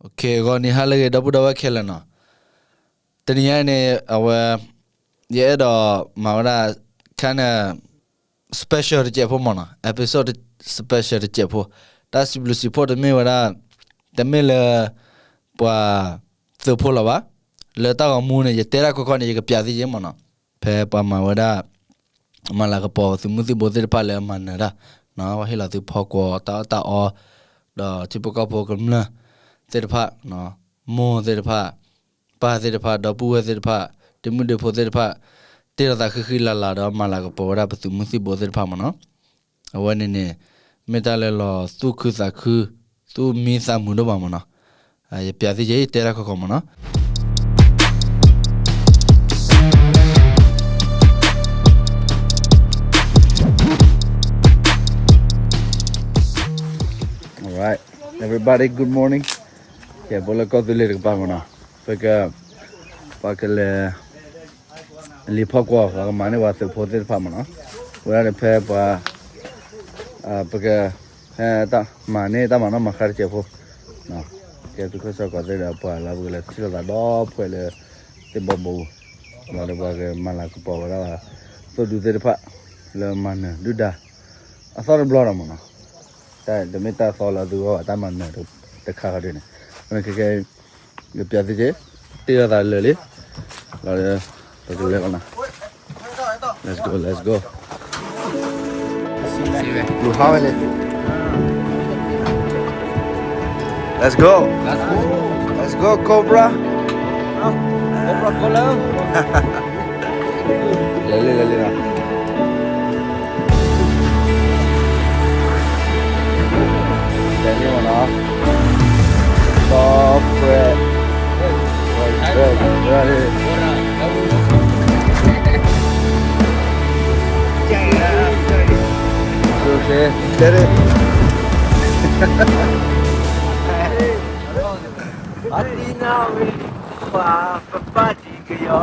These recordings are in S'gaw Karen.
ဂီၤနံၤဟါလၢအဂ့ၤ ဒီပုၢ်ဒီဝဲၢ်ခဲလၢာ်နီၤ, တနံၤညါန့ၣ် အဝဲ ယအဲၣ်ဒိးမၤဝဲဒၣ် kind of special တစဲးဖိမ့ၢ်နီၤ, episode special တစဲးဖိ, တၢ်စံးဘျုးစံးဖှိၣ်တမ့ၢ်ဝဲဒၣ် တမ့ၢ်လၢ ပှၤသုးဖိလီၤဘၣ်, လၢတၢ်ဂီၤမူန့ၣ် ယတဲတၢ်ခီခီန့ၣ် ယကပျးသ့ၣ်က့မ့ၢ်နီၤ, ဖဲပှၤမၤဝဲဒၣ် မၤလၤကပီၤသုးမုၢ်သံၣ်ဘိသ့ၣ်တဖၣ်လၢအမၤနၢၤတၢ်, ဟ့ၣ်လီၤသုဖီကွီၤတၢ်အီၣ်တၢ်အီ, ဒီးထံဖိကီၢ်ဖိကမျၢၢ်သ့ၣ်တဖၣ်, မိၢ်သ့ၣ်တဖၣ်, ပၢ်သ့ၣ်တဖၣ်, ဒီပုၢ်ဝဲၢ်သ့ၣ်တဖၣ်, ဒ့မုၣ်ဒ့ဖိသ့ၣ်တဖၣ်, တ့ၢ်လီၤသးဃံဃံလၤလၤဒီးမၤလၤကပီၤဝဲဒၣ်ပသုးမုၢ်သံၣ်ဘိသ့ၣ်တဖၣ်မ့ၢ်နီၤ, အဝဲန့ၣ်န့ၣ် မ့ၢ်တၢ်လၢလီၤသူၣ်ခုသးခု, သူၣ်မံသးမုာ်ဒိၣ်မးမ့ၢ်နီၤ, ယပျးသ့ၣ်က့ ယတဲတၢ်ခီခီမ့ၢ်နီၤ. All right, everybody, good morning. ကဲ ဖိလၢကီၢ်သူလ့ၤတကပၤမ့ၢ်နီၤ, ပက ပှၤကလဲၤ လံၤဖီကွီၤ ပှၤကမၤန့ၢ်ပှၤသုးဖိသ့ၣ်တဖၣ်မ့ၢ်နီၤ, ဝဲဒၣ်န့ၣ်ဖဲပှၤ ပက ဟဲတၢ်မၤန့ၢ်တၢ်မၤနီၣ်မၤဃါတစဲးဖိ, ကဲသုးခိၣ်စီၤကီးသ့ၣ်ဒီးပှၤလၢပကလဲၤထံၣ်လိာ်သးဒီးဖှဲးလၢ သ့ၣ်ဘီဘိပူၤ, ဒီးပှၤကမၤလၤကပီၤဝဲဒၣ် သိၣ်ဒူသ့ၣ်တဖၣ် လၢမၤနၢၤဒုၣ်ဒါ အသီတဘျီဒီးမ့ၢ်နီၤ, တၢ်တမ့ၢ်တၢ်သီလၢအသုဂီၢ်ဘၣ် တၢ်မၤနၢၤတခါဃီဒ်န့ၣ်, ခဲကဲ ယပျးသ့ၣ်က့ တ့ၢ်လိာ်သးလၢာ်လံ, လီၤဒီး ပကလဲၤလီၤနီၤ, let's go, let's go. လူၤဟးဝဲလံ, let's go, let's go Cobra, Cobra Cobra. လဲၤလံ လဲၤလံနီၤ, လဲၤလံမ့ၢ်နီၤ, ဒီးဖှဲး တဲဒၣ် အသံနၢ်ဝံၤ ပှၤပပၢ်ဒံကယီၤ,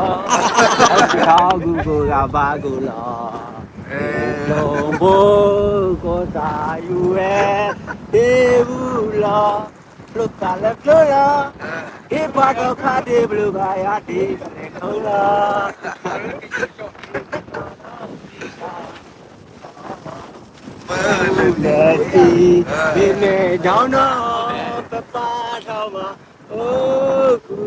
အစှၤဂုၤကိးဂၤဘါကိးလီၤ, ကျိဘိကိးသးယူၤဝဲ, တ့ဘူးလီၤ, ဖျိသးလၢဖျိလီၤ, ဟ့ၣ်ပှၤဒီးခါဒ့ဘျုးဂၤယၤဒ့ကလဲၤခီလီၤ. လဲၤတံၤ မ့မ့ၢ်ဒီးနီၤ ပပၢ်ထီၣ်မး အိၣ်ဃူ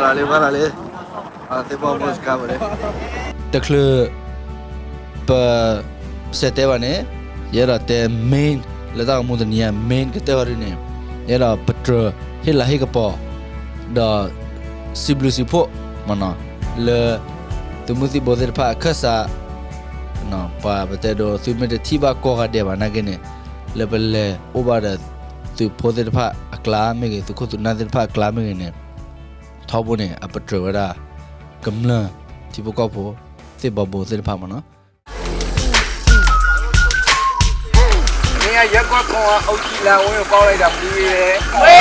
ဃီ မၤလီၤလံ မၤလီၤလံ သ့ၣ်ဘီဘိစခါမးန့ၣ် တချုး ပ စဲးတဲဘၣ်န့ၣ် ယအဲၣ်ဒိးတဲ main လၢတၢ်ဂီၤမူတနံၤညါ main ကတၢၢ်ဝဲဒ်န့ၣ် ယအဲၣ်ဒိးပတြၢၤဟ့ၣ်လၤဟ့ၣ်ကပီၤ ဒီး စံးဘျုးစံးဖှိၣ်မ့ၢ်နီၤ လၢ သုးမုၢ်သံၣ်ဘိသ့ၣ်တဖၣ်အခၢၣ်စး ပှၤပတဲဒိး သုမ့ၢ်တထံၣ်ဘၣ်ကိးဂၤဒဲးဘၣ်နာ်က့န့ၣ် လၢပလဲၤအိၣ်ဘၣ်ဒီး သုးဖိသ့ၣ်တဖၣ်အကျါမ့ၢ်ဂ့ၤ သုးခိၣ်သုးနၢ်သ့ၣ်တဖၣ်အကျါမ့ၢ်ဂ့ၤန့ၣ် ထီဘိန့ၣ် အပတြၢၤဝဲဒၣ် ကမျၢၢ် ထံဖိကီၢ်ဖိ သ့ၣ်ဘီဘိသ့ၣ်တဖၣ်မ့ၢ်နီၤ. မ့ၢ်ယဲၢ်ကီၢ်ခိၣ်အီထံလၢအဝဲပီဝဲဒၣ်ပူၤဝဲ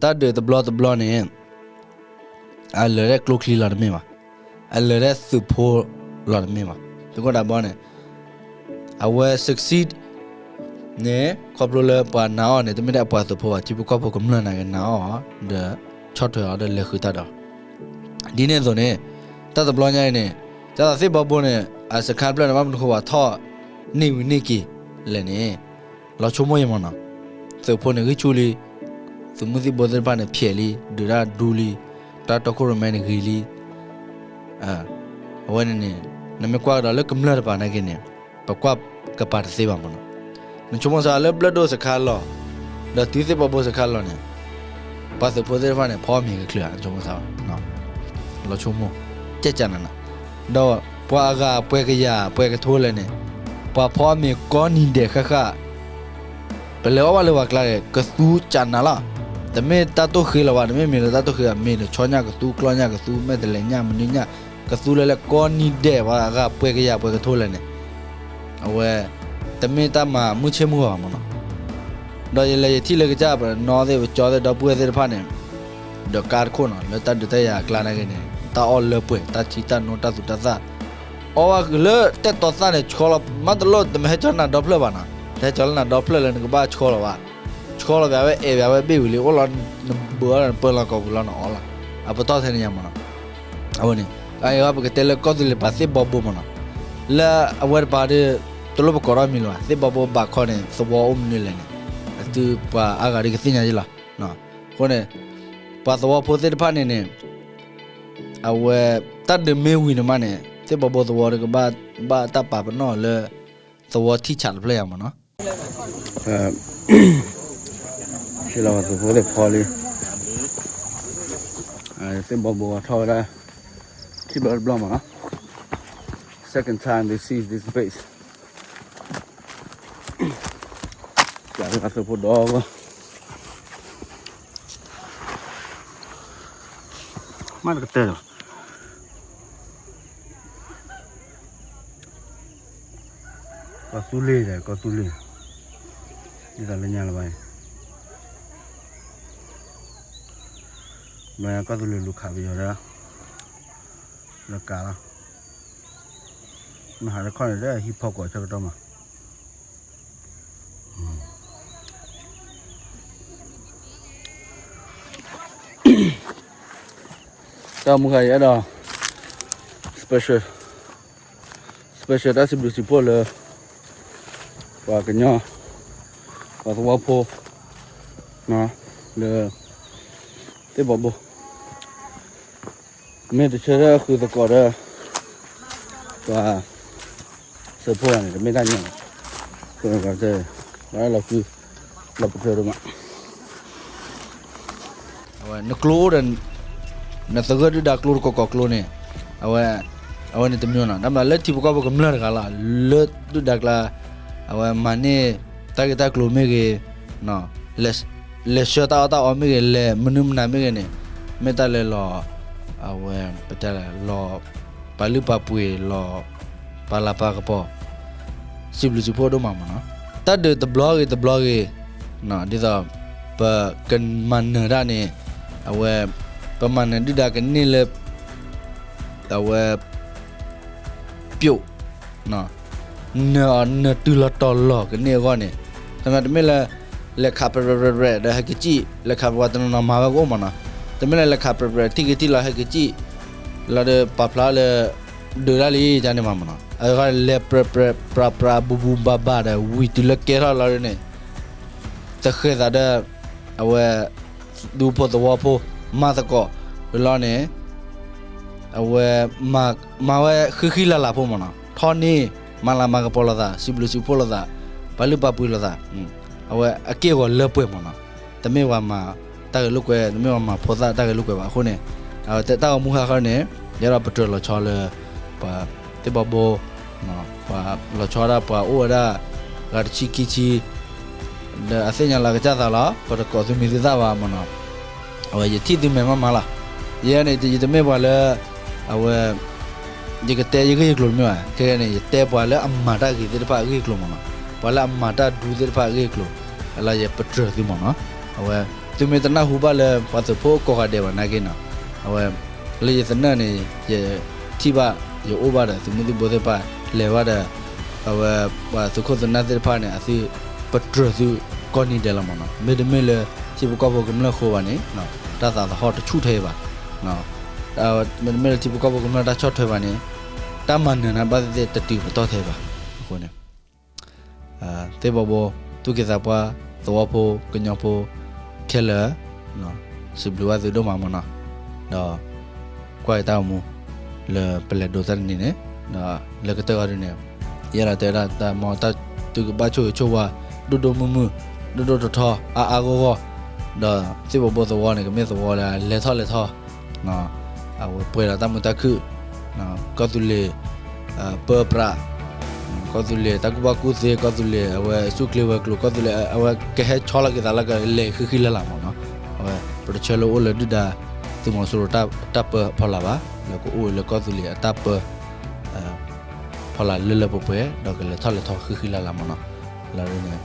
တၢ်ဒုးတဘျီတဘျီန့ၣ် အလၢာ်ဒၣ်ကျိချံလီၤတမ့ၢ်ဘၣ်, အလၢာ်ဒၣ်သုးဖိလီၤတမ့ၢ်ဘၣ်. သုးခိၣ်ဒးဘီန့ၣ် အဝဲ succeed န့ၣ် ခီဖျိလၢပှၤနာ်အီၤန့ၣ် တမ့ၢ်ဒၣ်ပှၤသုးဖိဘၣ် ထံဖိကီၢ်ဖိကမျၢၢ်နာ်က့နာ်အီၤ ဒီးဆီၣ်ထွဲအီၤဒီးလဲၤဃုာ်တၢ်ဒီး ဒ်န့ၣ်အသိးန့ၣ် တၢ်တဘျီညါအံၤန့ၣ် တၢ်သးသ့ၣ်ဘီဘိန့ၣ် အစခါဖျၢၣ်န့ၣ် ဘၣ်မနုၤဃိဘၣ်ထီၣ်န့ၢ်ဝံၤန့ၢ်က့ၤလဲၣ်န့ၣ် လီၤဆိကမိၣ်ယဲမ့ၢ်နီၤ. သုးဖိန့ၣ်ဂံၢ်ဆူၣ်လံ, သုးမုၢ်သံၣ်ဘိသ့ၣ်တဖၣ်န့ၣ်ဖျဲးလံ, ဒုးတၢ်ဒူလံ, တၢ်တီခိၣ်ရိၣ်မဲန့ၣ်ဂ့ၤလံ. အဝဲန့ၣ်န့ၣ် နမ့ၢ်ကွၢ်ကဒီးလၢကမျၢၢ်တပၤနာ်က့န့ၣ် ပကွၢ်ကပၤတသ့ဘၣ်မ့ၢ်နီၤ. နဆိကမိၣ်စ့ၢ်လၢဘျၢၣ်ဒိၣ်စခါလီၤ ဒီးတုၤသ့ၣ်ဘီဘိစခါလီၤန့ၣ် ပှၤသုးဖိသ့ၣ်တဖၣ်န့ၣ် ဖီမ့ၤကချုးဧါ နဆိကမိၣ်စ့ၢ် လီၤဆိကမိၣ် ကဲကနၤနၤ ဒီးပှၤအဂၤပှဲၤကယၤပှဲၤကထိလဲၣ်န့ၣ် ပှၤဖီမ့ၤကိးနံၤဒဲးဃၣ်ဃၣ် ပလဲၤအီၣ်ဘၣ်လၢပှၤကျါန့ၣ် ကသူကနၤလီၤ. တမ့ၢ်တၢ်တိၢ်ဃ့လၢၤဘၣ်, တမ့ၢ်မ့ၢ်လၢတၢ်တိၢ်ဃ့ဘၣ်, မ့ၢ်လၢဆီညၣ်ကသူ ကျီညၣ်ကသူ မဲာ်တလဲၤညၣ် မနုၤညၣ်ကသူလၢလၢကိးနံၤဒဲး ပှၤအဂၤပှဲၤကယၤပှဲၤကထိလဲၣ်န့ၣ်, အဝဲ တမ့ၢ်တၢ်မၤမုၢ်ဆ့ၣ်မုၢ်ဂီၤဘၣ်မ့ၢ်နီၤ. ဒီးယလဲၤယထံၣ်လၢကစၢ်ပနီၣ်သ့ၣ် ပကၠီသ့ၣ် ဒီပုၢ်ဝဲၢ်သ့ၣ်တဖၣ်န့ၣ်, ဒီးကါတခိၣ်နီၤ လၢတၢ်ဒုးတၢ်ယၤအကျါနာ်က့န့ၣ် တၢ်အီၣ်လၢပှဲၤ တၢ်ထံတၢ်နိ တၢ်သူတၢ်သၣ်, အီၣ်ဘၣ်လၢတဲာ်တီသၣ်န့ၣ် ဆှီလီၤ မးတလိၣ် တမ့ၢ်ဟဲကၠီနၤဒီဖျၢၣ်ဘၣ်နီၤ, တဟဲကၠီလၢနၤဒီဖျၢၣ်လၢနကဘၣ်ဆှီလီၤဘၣ်, ဆှီလီၤပဝဲအဲၣ်ပဝဲ ဘ့ၣ်ဝံၤလံ အိၣ်လီၤ နဘုးအီၣ်လီၤ နပၢလီၤကိာ်ပူၤလီၤ နအီၣ်လီၤ, အပတီၢ်ထဲန့ၣ်ညါမ့ၢ်နီၤ. အဝဲန့ၣ် အဂ့ၢ်ပကတဲလၢကီၢ်သူလ့ၤပာ်သ့ၣ်ဘီဘိမ့ၢ်နီၤ, လၢအဝဲတပၤဒီး တလိၣ်ပကိးထီၣ်မံၤလၢၤဘၣ်, သ့ၣ်ဘီဘိဘၣ်ခီန့ၣ် သဝီအိၣ်မနုၤလဲၣ်န့ၣ်, အသုပှၤအါဂၤဒ်ကသ့ၣ်ညါယ့လီၤ. အဃိန့ၣ် ပှၤသဝီဖိသ့ၣ်တဖၣ်န့ၣ်န့ၣ် အဝဲ တၢ်ဒုးမ့ၢ်ဝံၤန့ၣ်မးန့ၣ် သ့ၣ်ဘီဘိသဝီဒီးကဘၣ် ဘၣ်တၢ်ပာ်ပနီၣ်လၢ သဝီထံၣ်ဆးတဖျၢၣ်ယါမ့ၢ်နီၤ. ဆ့လီၤပှၤသုးဖိသ့ၣ်ဖီလံ, သ့ၣ်ဘီဘိထီၣ်ဝဲဒၣ် ခံဘျီတဘျီမ့ၢ်နီၤ, second time they seize this base. ပှၤသုးဖိဒီဂီၢ် မ့ၢ်တကတၢၢ်လီၤ. ကီၢ်သူလ့ၤဒီး ကီၢ်သူလ့ၤ, ဒ်သိးလၢညါလၢၤဘၣ်အံၤ, ဘၣ်ကီၢ်သူလ့ၤလူၤခးပယီၤဒီး လၢကးလီၤ, မဟးတခီန့ၣ်ဒီး ဟံၣ်ဖီကွီၤဆၢကတီၢ်မး. တၢ်မူခါအံၤအဲၣ်ဒိး special, special တၢ်စံးဘျုးစံးဖှိၣ်လၢ ပှၤကညီ ပှၤသဝီဖိ လၢ သ့ၣ်ဘီဘိ မ့ၢ်တဆၢထၢၣ်ဃုာ်သကိးဒီး ပှၤ သုးဖိဘၣ်န့ၣ် တမ့ၢ်တၢ်ညီဘၣ်, ပှၤလီၤကု လီၤပတြၢၤဒိၣ်မး. အဝဲနကျိအိၣ်ဒီး နသဂၢၢ်ဒုၣ်ဒါကျိတကိးကိးကျိန့ၣ်, အဝဲ အဝဲန့ၣ်တမံၤနီၤ, တၢ်မၤလၢထံဖိကီၢ်ဖိကမျၢၢ်တဂၤလီၤ, လၢဒုၣ်ဒါကျါ အဝဲမၤန့ၢ် တၢ်ဂ့ၢ်တၢ်ကျိၤမ့ၢ်ဂ့ၤ, လဲၤဆှၢတၢ်အီၣ်တၢ်အီမ့ၢ်ဂ့ၤ, လဲၤမနုၤမနၤမ့ၢ်ဂ့ၤန့ၣ်, မ့ၢ်တၢ်လဲၤလီၤ အဝဲ ပတဲလၢ လီၤပာ်လုၢ်ပာ်ပှ့ၤလီၤ ပာ်လၤပာ်ကပီၤ စံးဘျုးစံးဖှိၣ်ဒိၣ်မးမ့ၢ်နီၤ. တၢ်ဒုးတဘျီဂ့ၤတဘျီဂ့ၤ ဒ်သိး ပကမၤနၢၤတၢ်န့ၣ် အဝဲ ပမၤနၢၤဒုၣ်ဒါကန့ၢ်လၢ အဝဲ ပျိး နၢၤအီၤနၢၤတုၤလီၤတီၤလီၤကန့ၢ်အဂီၢ်န့ၣ်, တမ့ၢ်လၢ လဲၤခးပြဲးပြဲးပြဲးဒီးဟဲကစံၣ်, လဲၤခးပြဲးပြဲးတနီၤနီၤမၤဝဲကအိၣ်မ့ၢ်နီၤ, တမ့ၢ်လၢလဲၤခးပြဲးပြဲးထံၣ်က့ၤထံၣ်လီၤဟဲကစံၣ် လီၤဒီးပာ်ဖျါလၢ ဒုးတၢ်လံတၢ်န့ၣ်မးမ့ၢ်နီၤ, အဂီၢ်လဲၤပြဲးပြဲးပြးပြး ဘူဘူဘၣ်ဘၣ်ဒီး ဝံၤတုၤလၢကဲထီၣ်လီၤန့ၣ် တဃဲၤသးဒီး အဝဲ ဒူဖိသဝီဖိ မၤသကိး လီၤန့ၣ် အဝဲ မၤဝဲဃံဃံလၤလၤဖိမ့ၢ်နီၤ, ထီၣ်န့ၢ် မၤလၤမၤကပီၤလိာ်သး စံးဘျုးစံးဖှိၣ်လိာ်သး ပာ်လုၢ်ပာ်ပှ့ၤလိာ်သး အဝဲအက့ၢ်အဂီၤလၢပှဲၤမ့ၢ်နီၤ, တမ့ၢ်ပှၤမၤတၢ်ဂဲၤလိာ်ကွဲ တမ့ၢ်ပှၤမၤဖိသၣ်တၢ်ဂဲၤလိာ်ကွဲဘၣ်အဃိန့ၣ်, အဝဲတၢ်ဂီၤမူဟးဃီန့ၣ် ယအဲၣ်ဒိးပတြၢၤလီၤဆီလၢ ပှၤသ့ၣ်ဘီဘိ ပှၤလီၤဆီဒၣ်ပှၤအိၣ်ဝဲဒၣ် ဂၤတဆံခံဆံ ဒီးအသ့ၣ်ညါလီၤကစၢ်သးလီၤ, ပတကိးသုမံၤသုသၣ်ဘၣ်မ့ၢ်နီၤ, အဝဲယထံၣ်သုမဲာ်မးမးလီၤ, ယဲန့ၣ် ယတမ့ၢ်ပှၤလၢ အဝဲ ယကတဲယဂ့ၢ်ယကျိၤတမ့ၢ်ဘၣ်, ခဲကနံၣ်န့ၣ် ယတဲပှၤလၢအမၤတၢ်ဂ့ၤသ့ၣ်တဖၣ်အဂ့ၢ်အကျိၤမ့ၢ်နီၤ, ပှၤလၢအမၤတၢ်ဒူသ့ၣ်တဖၣ်အဂ့ၢ်အကျိၤ, လၢယပတြၢၤသုမ့ၢ်နီၤ, အဝဲ သုမ့ၢ်တနၢ်ဟူဘၣ်လၢပှၤသုးဖိကိးဂၤဒဲးဘၣ်နာ်က့နီၤ, အဝဲ လၢယသနၢၣ်န့ၣ် ယထံၣ်ဘၣ် ယအိၣ်ဘၣ်ဒီးသုးမုၢ်သံၣ်ဘိသ့ၣ်တဖၣ် လဲၤဘၣ်ဒီး အဝဲ ပှၤသုးခိၣ်သုးနၢ်သ့ၣ်တဖၣ်န့ၣ် အသုပတြၢၤသုကိးနံၤဒဲးလီၤမ့ၢ်နီၤ, မ့တမ့ၢ်လၢထံဖိကီၢ်ဖိကမျၢၢ်ဃိဘၣ်န့ၣ် တၢ်သးသဟီၣ်တဆူၣ်ထဲအံၤဘၣ်, မ့တမ့ၢ်လၢထံဖိကီၢ်ဖိကမျၢၢ်တၢ်ဆီၣ်ထွဲဘၣ်န့ၣ် တၢ်မၤနၢၤနၤဘၣ်သ့ၣ်သ့ၣ်တတုၤပတီၢ်ထဲအံၤဘၣ်, အဃိန့ၣ် သ့ၣ်ဘီဘိ သူၣ်က့သးပှၢ် သဝီဖိ ကညီဖိ ခဲလၢာ် စံးဘျုးဘၣ်သုဒိၣ်မးမ့ၢ်နီၤ, ဒီး ကွၢ်က့ၤတၢ်ဂီၤမူ လၢပလဲၤဒိးတၢ်တနံၤန့ၣ် ဒီးလၢကတၢၢ်ဂီၤဒုန့ၣ် ယအဲၣ်ဒိးတဲဝဲဒၣ်တၢ်မ့ၢ်တၢ် သုကဘၣ်ဆိၣ်ဂ့ၤဆိၣ်ဝါ ဒိၣ်ဒိၣ်မုၢ်မုၢ် ဒိၣ်ဒိၣ်ထီထီ အါအါဂီၢ်ဂီၢ်, ဒီးသ့ၣ်ဘီဘိသဝီန့ၣ် ကမ့ၢ်သဝီလၢလဲၤထီၣ်လဲၤထီ အဝဲပှဲၤဒီးတၢ်မုာ်တၢ်ခုၣ်, ကီၢ်သူလ့ၤ ပၢပြး, ကီၢ်သူလ့ၤတၢ်ကူၣ်ဘၣ်ကူၣ်သ့, ကီၢ်သူလ့ၤအဝဲဆူၣ်ချ့ဝဲၤကျိၤ, ကီၢ်သူလ့ၤအဝဲကဟဲဆီလီၤက့ၤသးလၢကလဲၤဃံဃံလၤလၤမ့ၢ်နီၤ, အဝဲ တဆၢလၢအိၣ်လၢဒုၣ်ဒါ သုးမီၤစိရိၤတၢ်ပၢအဖီလာ်ဘၣ်, လၢကအိၣ်လၢကီၢ်သူလ့ၤအတၢ်ပၢ ဖီလာ်လၢလၢပှဲၤပှဲၤ ဒီးကလဲၤထီၣ်လဲၤထီဃံဃံလၤလၤမ့ၢ်နီၤ. လၢန့ၣ်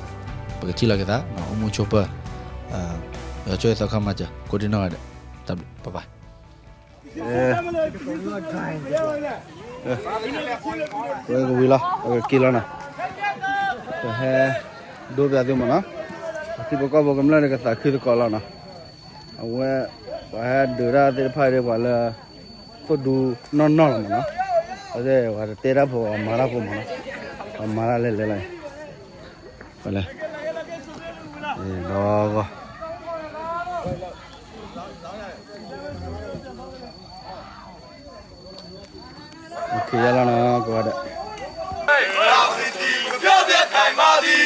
ပကထံၣ်လိာ်က့ၤသး အိၣ်မူဆိးပၢၤ ဒီးဆိၣ်ဂ့ၤသီခါမၤစၢၤ ကိးဒံနီၢ်ဂၤဒဲး တၢ်ဘျုး bye bye. ဝဲကဝံၤလီၤ ဝဲက့ၤလီၤနီၤ. ပဟဲဒိပၠးသုမ့ၢ်နီၤ, ပထံပကီၢ်ဖိကမျၢၢ်န့ၣ် ကသးခုသကိးလီၤနီၤ. အဝဲ ပှၤဟဲဒုးတၢ်သ့ၣ်တဖၣ်ဒီး ပှၤလၢ သိၣ်ဒူနီၢ်နီၢ်လီၤမ့ၢ်နီၤ. အဝဲသ့ၣ် ပှၤတတဲတၢ်ဖိ ပှၤမၤတၢ်ဖိမ့ၢ်နီၤ, ပှၤမၤတၢ်လဲၤလဲၤလီၤ. ပလဲၤ ဒီဂီၢ် က့ၤယါလီၤနီၤ ကိးဂၤဒဲး.